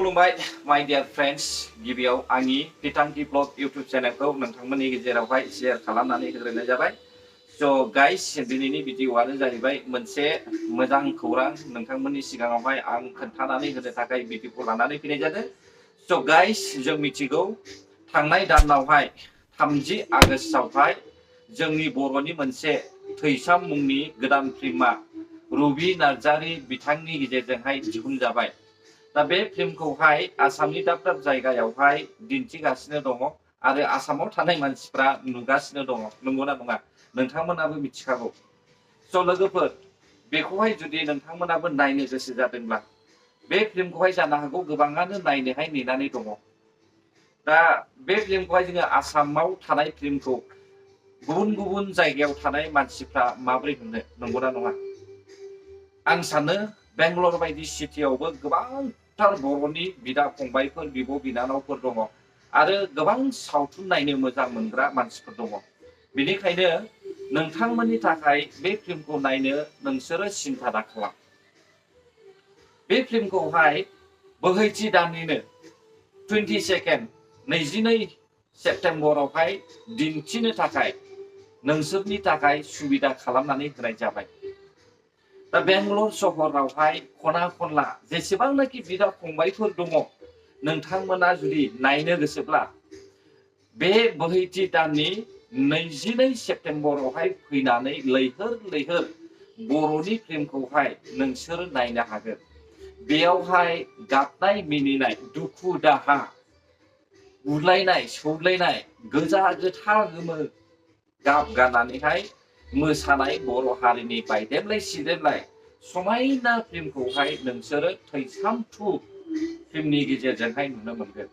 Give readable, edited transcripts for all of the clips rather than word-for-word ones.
खुलुमबाय माय dear friends गिबियाव आंनि बिथांखि ब्लग यूट्यूब चैनलखौ नोंथांमोननि गेजेरावहाय शेयार खालामनानै होग्रोनाय जाबाय। स' गाइस दिनैनि भिडिअ'आनो जाहैबाय मोनसे मोजां खौरां नोंथांमोननि सिगाङावहाय आं खोन्थानानै होनो थाखाय भिडिअ'खौ लानानै फैनाय जादों। स' गाइस जों मिथिगौ थांनाय दानावहाय 30 आगष्टआवहाय जोंनि बर'नि मोनसे थैसाम मुंनि गोदान फिल्मा रबि नार्जारी बिथांनि गेजेरजोंहाय दिहुनजाबाय। दा बे फिल्मखौहाय आसामनि दाब दाब जायगायावहाय दिन्थिगासिनो दङ आरो आसामाव थानाय मानसिफ्रा नुगासिनो दङ। नंगौना नङा नोंथांमोनाबो मिथिखागौ। स' लोगोफोर बेखौहाय जुदि नोंथांमोनाबो नायनो गोसो जादोंब्ला बे फिल्मखौहाय जानो हागौ गोबाङानो नायनोहाय नेनानै दङ। दा बे फिल्मखौहाय जोङो आसामाव थानाय फिल्मखौ गुबुन गुबुन जायगायाव थानाय मानसिफ्रा माबोरै नुनो नंगौना नङा? आं सानो बेंगलर बायदि सिटियावबो गोबांथार बर'नि बिदा फंबायफोर बिब' बिनानावफोर दङ आरो गोबां सावथुन नायनो मोजां मोनग्रा मानसिफोर दङ। बेनिखायनो नोंथांमोननि थाखाय बे फिल्मखौ नायनो नोंसोरो सिन्था दाखालाम। बे फिल्मखौहाय बोहैथि दाननिनो 22 सेप्तेम्बरावहाय दिन्थिनो थाखाय नोंसोरनि थाखाय सुबिदा खालामनानै होनाय जाबाय। दा बेंगलर सहरावहाय खना खनला जेसेबांनाखि बिदा फंबायफोर दङ नोंथांमोना जुदि नायनो गोसोब्ला बे बोहैथि दाननि 22 सेप्तेम्बरावहाय फैनानै लैहोर लैहोर बर'नि फिल्मखौहाय नोंसोरो नायनो हागोन। बेयावहाय गाबनाय मिनिनाय दुखु दाहा बुलायनाय सौलायनाय गोजा गोथां गोमो गाब गाननानैहाय मोसानाय बर' हारिनि बायदेमलाय सिदेमलाय समायना फिल्मखौहाय नोंसोरो थैसाम 2 फिल्मनि गेजेरजोंहाय नुनो मोनगोन।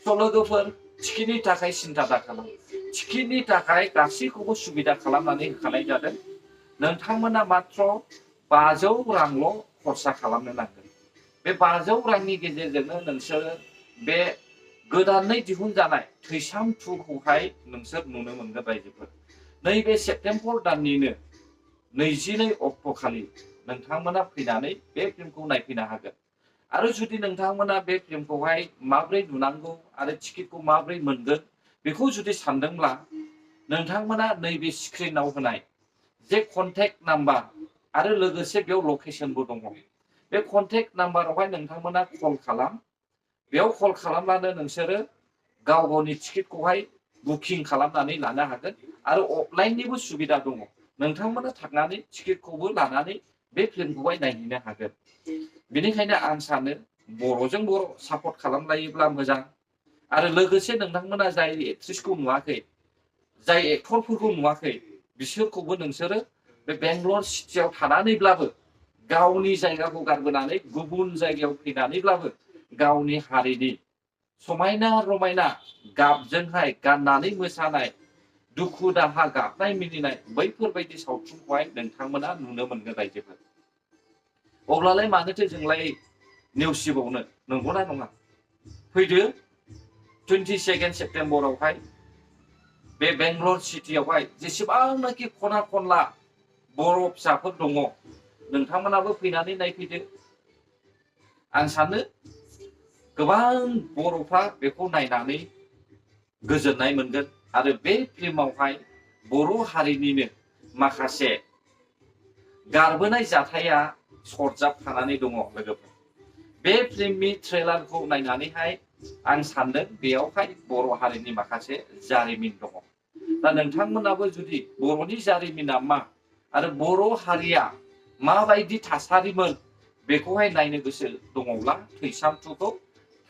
स' लोगोफोर टिकेटनि थाखाय सिन्था दाखालाम। टिकेटनि थाखाय गासैखौबो सुबिदा खालामनानै होखानाय जादों। नोंथांमोना मात्र 500 रांल' खरसा खालामनो नांगोन। बे 500 रांनि गेजेरजोंनो नोंसोरो बे गोदानै दिहुनजानाय थैसाम 2 खौहाय नोंसोर नुनो मोनगोन रायजोफोर। नैबे सेप्तेम्बर दाननिनो 22 अक्ट'खालि नोंथांमोना फैनानै बे फिल्मखौ नायफैनो हागोन। आरो जुदि नोंथांमोना बे फिल्मखौहाय माबोरै नुनांगौ आरो टिकेटखौ माबोरै मोनगोन बेखौ जुदि सानदोंब्ला नोंथांमोना नैबे स्क्रिनाव होनाय जे कन्टेक्ट नाम्बार आरो लोगोसे बेयाव लकेसनबो दङ। बे कन्टेक्ट नाम्बारावहाय नोंथांमोना कल खालाम। बेयाव कल खालामब्लानो नोंसोरो गाव गावनि टिकेटखौहाय बुकिं खालामनानै लानो हागोन आरो अफलाइननिबो सुबिदा दङ। नोंथांमोना थांनानै टिकेटखौबो लानानै बे फिल्मखौहाय नायहैनो हागोन। बेनिखायनो आं सानो बर'जों बर' सापर्ट खालामलायोब्ला मोजां आरो लोगोसे नोंथांमोना जाय एक्ट्रिसखौ नुवाखै जाय एक्टरफोरखौ नुवाखै बिसोरखौबो नोंसोरो बे बेंगलर सिटियाव थानानैब्लाबो गावनि जायगाखौ गारबोनानै गुबुन जायगायाव फैनानैब्लाबो गावनि हारिनि समायना रमायना गाबजोंहाय गाननानै मोसानाय दुखु दाहा गाबनाय मिनिनाय बैफोरबायदि सावथुनखौहाय नोंथांमोना नुनो मोनगोन रायजोफोर। अब्लालाय मानोथो जोंलाय नेवसिबावनो नंगौना नङा? फैदो 22 सेप्तेम्बरावहाय बे बेंगलर सिटियावहाय जेसेबांनाखि खना खनला बर' फिसाफोर दङ नोंथांमोनाबो फैनानै नायफैदो। आं सानो गोबां बर'फ्रा बेखौ नायनानै गोजोननाय मोनगोन आरो बे फिल्मावहाय बर' हारिनिनो माखासे गारबोनाय जाथाया सरजाबफानानै दङ लोगोफोर। बे फिल्मनि ट्रेलारखौ नायनानैहाय आं सानदों बेयावहाय बर' हारिनि माखासे जारिमिन दङ। दा नोंथांमोनाबो जुदि बर'नि जारिमिना मा आरो बर' हारिया माबायदि थासारिमोन बेखौहाय नायनो गोसो दङब्ला थैसाम 2 खौ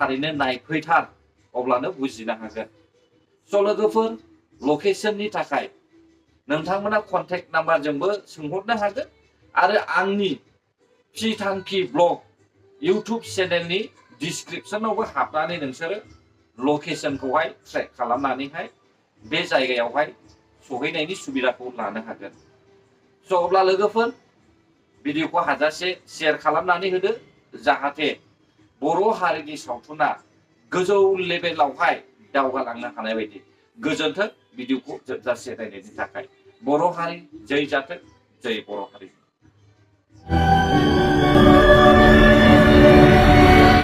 थारैनो नायफैथार अब्लानो बुजिनो हागोन। स' लोगोफोर लकेसननि थाखाय नोंथांमोना कन्टेक्ट नाम्बारजोंबो सोंहरनो हागोन आरो आंनि बिथांखि ब्लग यूट्यूब चेनेलनि डिसक्रिपसनावबो हाबनानै नोंसोरो लकेसनखौहाय ट्रेक खालामनानैहाय बे जायगायावहाय सहैनायनि सुबिदाखौ लानो हागोन। स' अब्ला लोगोफोर भिडिअखौ हाजासे शेयार खालामनानै होदो जाहाथे बर' हारिनि सावथुना गोजौ लेभेलावहाय दावगालांनो हानाय बायदि। गोजोन्थों भिडिअखौ जोबजासे नायनायनि थाखाय। बर' हारि जै जाथों जै बर' हारि।